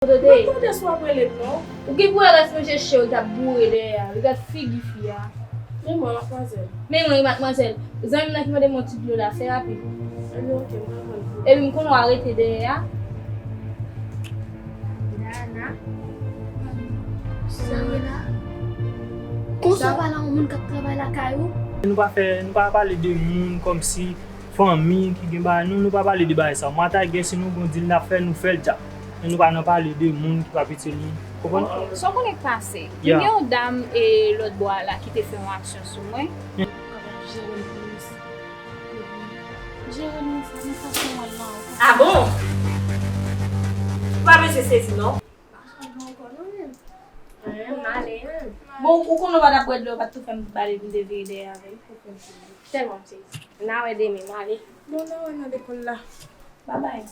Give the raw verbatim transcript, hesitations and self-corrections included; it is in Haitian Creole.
Kote w te ye? Mwen tande sou ap rele m non. Ou gen pou wè lè si m chèche w, li t ap boure dèyè a. Li gad figi fi a. Men mwen, madmwazèl. Men mwen, madmwazèl. Zanmi m nan ki mande m yon ti dlo la, fè rapid. Ebyen, ok, m pral pran dlo. Epi m konnen w a rete dèyè a. Dana. Sa vre la? Konsa w pale a yon moun k ap travay lakay ou? Nou pa fè, nou pa pale de moun kòmsi fanmi ki gen bagay. Nou, nou pa pale de bagay sa. Mwen ak Tiger, si nou gen yon deal n ap fè, nou fè l dja. Men nou pa nan pale de moun ki p ap itil nou. Konprann? Ok, sa w konnen k pase. M gen yon dam e lòt bò a la ki te fè yon aksyon sou mwen. Kapab jere l pou nou. Jere l, nou fè, nou fè sou mwen lan. Ah bon? Ou pa bezwen sezi non. Anyen, m ale, en. Bon, ou konnen w pa t ap bwè dlo, w pa t tou fè m bale, m te vire dèyè avè l. Tèlman m sezi. N a wè demen, m ale. Bon, n a wè nan lekòl la. Babay.